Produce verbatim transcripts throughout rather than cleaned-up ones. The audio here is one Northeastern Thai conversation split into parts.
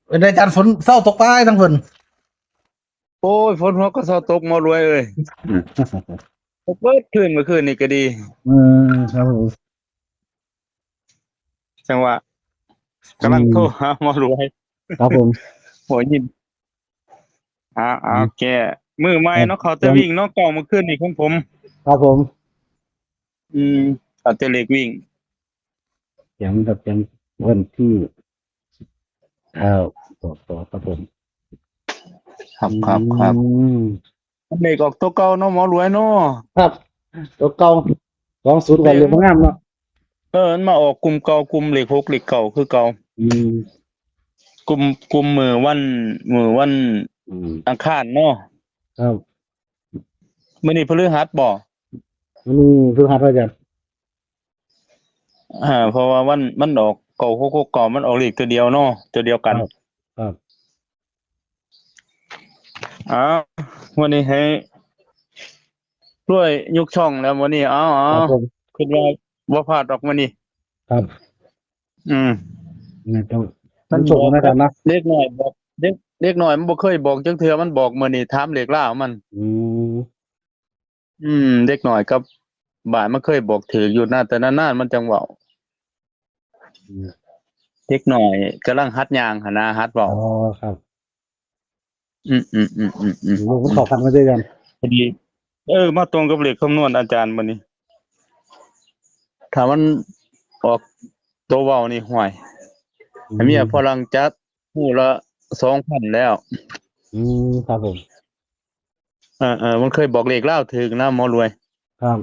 เป็นไงอาจารย์ ฝนเซาตกไปทั้งเพิ่น โอ้ย ฝนหัวก็เซาตก หมอรวยเอ้ย ตกเบิดคืนเมื่อคืนนี่ก็ดี อืม ครับผม จังหวะกำลังโทรหาหมอรวย ครับผม หัวยินอ่าอ่า อืม โอเค มือใหม่ ครับ เนาะ เขาจะวิ่งเนาะ เก่าเมื่อคืนนี่ของผม ครับผม อืม เขาจะเลขวิ่ง เสียงแบบเสียงวันที่เอ่อต่อต่อครับผม ครับครับครับ อืม เลขออกตัวเก่าเนาะ หมอรวยเนาะ ครับ ตัวเก่า สองศูนย์ ก่อน เลขมันงามเนาะ เออ มันมาออกกลุ่มเก่ากลุ่มเลขหกเลขเก่าคือเก่า อืม กลุ่มกลุ่มมือวันมือวัน อืม อังคารเนาะ ครับ มื้อนี้พฤหัสบ่ วันนี้พฤหัส อาจารย์ อ่า เพราะว่าวันมันออกเก่าหกหกเก่า มันออกเลขตัวเดียวเนาะ ตัวเดียวกัน ครับ ครับ อ้าววันนี้ให้รวยยกช่องแล้ววันนี้ เอาเอา ครับผม คิดว่าบ่พลาดดอกวันนี้ ครับ อืม นี่ต้อง มัน ต้องส่งนะอาจารย์นะ เด็กน้อยบอก เด็กเด็กน้อยมันบ่เคยบอกจักเทื่อ มันบอกมื้อนี้ ถามเลขลาวมัน อืม อืม เด็กน้อยกับบ้านมันเคยบอกถืกอยู่นะ แต่นานๆมันจังเว้า อืม เด็กน้อยกำลังหัดย่างหั้นนะ หัดเว้า อ๋อ ครับ อืมอืมอืมอืมอืม ลูกมันเข้ากันมาด้วยกัน พอดี เออ มาตรงกับเลขคำนวณอาจารย์มื้อนี้ ถ้ามันออกตัวเว้านี่ ห่วย อืม เมียฝรั่งจัดมื้อละสองพันแล้ว อืม ครับผม เออเออ มันเคยบอกเลขลาวถืกนะ หมอรวย ครับ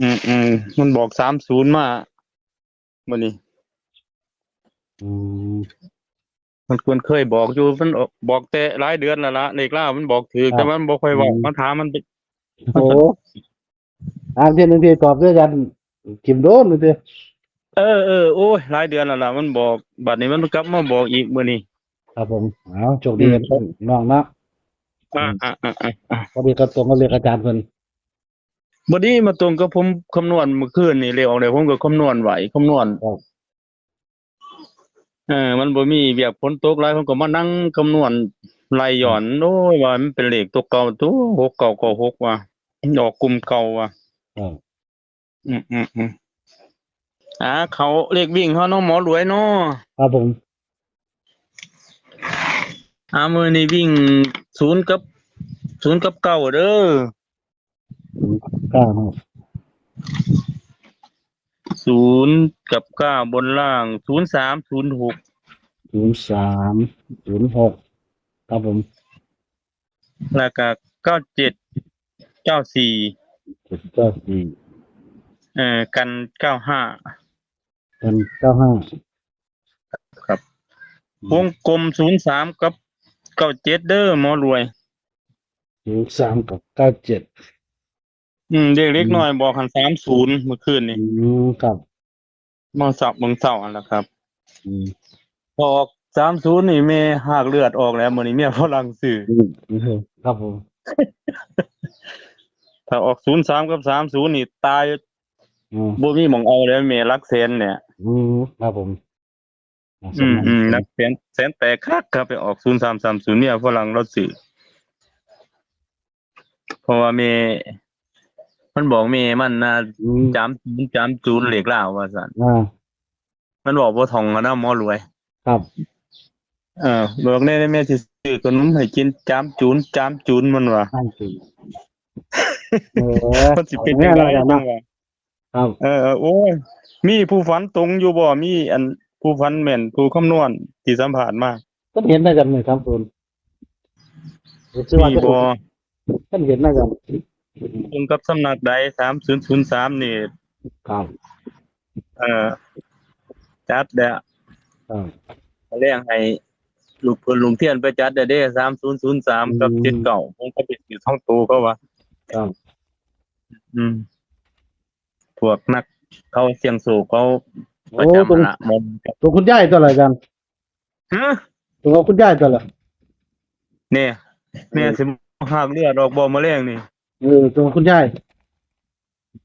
อืมอืม มันบอกสามศูนย์มามื้อนี้ อืม มันควรเคยบอกอยู่ มันบอกแต่หลายเดือนแล้วละ เลขลาวมันบอกถืก ครับ แต่มันบ่ค่อยเว้า อืม มันถามมันเป็น โอ้ ถามเที่ยหนึ่งที่ตอบด้วยกัน กิมโดนเลยที เออเออ โอ้ย หลายเดือนแล้วล่ะ มันบอก บัดนี้มันกลับมาบอกอีกมื้อนี้ ครับผม เอาโชคดี อืม กันน้องเนาะ อ่าอ่าอ่าอ่าอ่า พอดีก็ตรงกับเลขอาจารย์เพิ่น บัดนี้มาตรงกับผมคำนวณเมื่อคืนนี่ เลขออกแล้วผมก็คำนวณไว้ คำนวณ ครับ เออ มันบ่มีเวียก ฝนตกหลาย ผมก็มานั่งคำนวณไล่ย้อน โอ้ย ว่ามันเป็นเลขตัวเก่าตัว หกเก้าเก้าหก ว่า มันออกกลุ่มเก่า ว่า ครับ อืมอืมอืมอ่า เขาเลขวิ่งเขาเนาะ หมอรวยเนาะ ครับผม อ่า มื้อนี้วิ่งศูนย์กับ ศูนย์กับเก้าเด้อ ศูนย์เก้าครับ ศูนย์กับเก้าบนล่าง ศูนย์สาม ศูนย์หก ศูนย์สาม ศูนย์หก ครับผม แล้วก็ เก้าเจ็ด เก้าสี่ เจ็ดเก้าสี่ เอ่อ กัน เก้าห้า เป็นเก้าห้า ครับ วงกลม ศูนย์สาม กับ เก้าเจ็ด เด้อ หมอรวย ศูนย์สาม กับ เก้าเจ็ด อืม เด็กเล็ก อืม น้อยบอกหัน สามศูนย์ เมื่อคืนนี่ อืม ครับ เมื่อเช้า เมื่อเช้านั่นแหละครับ อืม พอออก สามศูนย์ นี่ แม่หากเลือดออกแล้ว มื้อนี้เมียฝรั่งซื้อ อืมอืมครับผม ถ้าออก ศูนย์สาม กับ สามศูนย์ นี่ ตาย อืม บ่มีหม่องเอาแล้ว แม่หลักแสนเนี่ย อืมครับผม อืมอืมหลักแสน แสนแตกคักครับ ไปออก ศูนย์สาม สามศูนย์ เมียฝรั่งเราซื้อ เพราะว่าแม่ มันบอกแม่มันนะ อืม สามศูนย์ สามศูนย์ เลขลาวว่าซั่น อ่า มันบอกบ่ท่องกันนะ หมอรวย ครับ เออ บอกแน่แม่สิซื้อขนมให้กิน สามศูนย์ สามศูนย์ มันว่า สามศูนย์ เออ มันสิเป็นจังได๋ เอาแน่นอนนะ จังว่า ครับ เออเออ โอ้ย มีผู้ฝันตรงอยู่บ่ มีอันผู้ฝันแม่น ผู้คำนวณที่สัมภาษณ์มา ก็เห็นได้กันเลย สามศูนย์ ผมซื้อว่า มีบ่ ก็เห็นได้กัน ตรงกับสำนักใด สามศูนย์ศูนย์สาม นี่ ครับ เออ จัดแล้ว ครับ แรงให้ลูกเพิ่นลุงเทียนไปจัดเด้อ สามศูนย์ศูนย์สาม กับ อืม เจ็ดเก้า ผมก็ไปซื้อสองตัวเขาว่า ครับ อืม พวกนักเขาเสี่ยงโชคเขาประจำ โอ้ตรง ละมน ตัวคุณยายตัวอะไรกัน ฮะ ตัวคุณยายตัวอะไร เนี่ย แม่สิหากเลือดออกบ่มื้อแลงนี่ เออ ตัวคุณยาย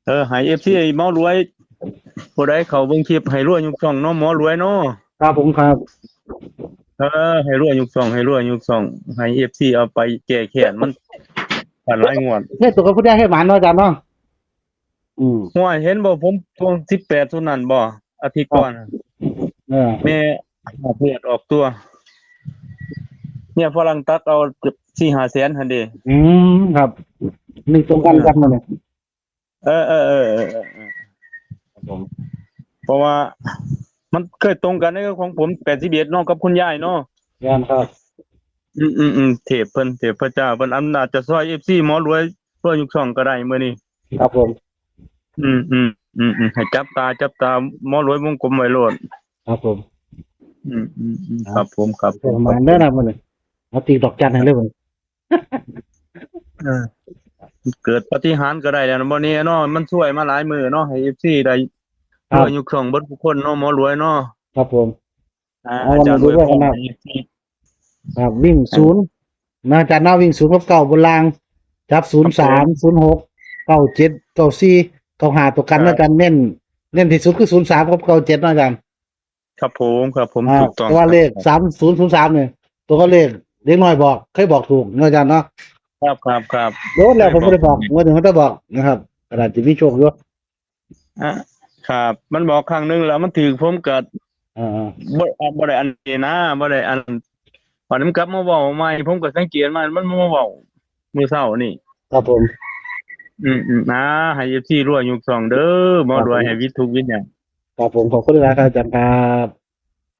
เออ ให้ เอฟซี หมอรวย ผู้ใดเข้าเบิ่งคลิปให้รวยยกช่องเนาะ หมอรวยเนาะ ครับผมครับ เออ ให้รวยยกช่อง ให้รวยยกช่อง ให้เอฟซีเอาไปแก้แค้นมันกันหลายงวด เฮ็ดตัวกับคุณยายให้หมานเนาะอาจารย์เนาะ อืม ห้วย เห็นบ่ ผมช่วงสิบแปดช่วงนั้นบ่ อาทิตย์ก่อน เออ แม่หอบเลือดออกตัว เนี่ยฝรั่งตัดเอาสี่ห้าแสนหั่นเด้ อืม ครับ นี่ตรงกันครับมันเนี่ย เออเออเออเออเออ ครับผม เพราะว่า มันเคยตรงกันในของผมแปดสิบเอ็ดเนาะกับคุณยายเนาะ งานครับ อืมอืมอืมเทพเพิ่น เทพเจ้าเพิ่น อำนาจจะซอยเอฟซีหมอรวย เพื่อยุคช่องก็ได้มื้อนี้ ครับผม อืมอืมอืมอืมให้จับตา จับตาหมอรวยวงกลมไว้โลด ครับผม อืมอืมอืมครับผมครับผม ประมาณนั้นนะมันเนี่ยเอาตีดอกจันให้เลยผม เออ เกิดปาฏิหาริย์ก็ได้แล้วนะบ่แน่เนาะ มันช่วยมาหลายมื้อเนาะ ให้เอฟซีได้ ครับ เพื่อยุคช่องเบิดทุกคนเนาะ หมอรวยเนาะ ครับผม อ่า เอา อาจารย์ มาดู รวย ด้วย พ กั ร นนะ ให้เอฟซี ครับ วิ่งศูนย์นะอาจารย์นะ วิ่งศูนย์กับเก้าบนราง จับศูนย์สาม ศูนย์หก เก้าเจ็ด เก้าสี่ เก้าห้า ตัวกันนะอาจารย์ เน้น เน้นที่สุดคือศูนย์สามกับเก้าเจ็ดนะอาจารย์ ครับผมครับผม อ่า ถูกต้อง ตัวเลข ครับ สามศูนย์ศูนย์สามเนี่ย ตัวเลขเด็กน้อยบอก เคยบอกถูกนะอาจารย์เนาะ ครับครับครับ โดนแล้วผมไม่ได้บอกเมื่อถึงเขาจะบอกนะครับขนาดจะมีโชคอยู่ อ่ะครับ มันบอกครั้งหนึ่งแล้วมันถือผมก็ อ่า บ่อ่ะบ่ได้อันนี้นะบ่ได้อันวันนี้มันกลับมาเว้าใหม่ ผมก็สังเกตมามันมาเว้ามื้อเช้านี่ ครับผม อืมอืมอ่าให้เอฟซีรวยยุคช่องเด้อหมอรวย ครับ ให้วิทย์ทุกวิทย์เนี่ย ครับผมขอบคุณหลายครับอาจารย์ครับ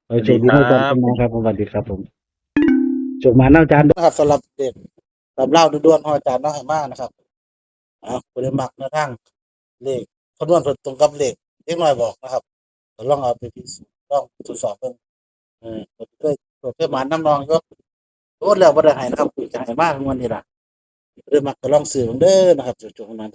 ไปโชคดี สวัสดีครับ อาจารย์นะครับผมสวัสดีครับผมโชคมานะอาจารย์นะครับสำหรับเด็กสำหรับเล่าด่วนๆของอาจารย์เนาะให้มานะครับเอาไปเรียนมักแนวทางเลขคำนวณเพิ่นตรงกับเลขเด็กน้อยบอกนะครับก็ลองเอาไปพิสูจน์ลองทดสอบเพิ่นเออเพิ่นเคยเพิ่นเคยหมานน้ำนองอยู่โอ้แล้วบ่ได้ให้นะครับจะให้มางวดนี้ล่ะเรียนมักก็ลองซื้อเบิ่งเด้อนะครับโชคๆมา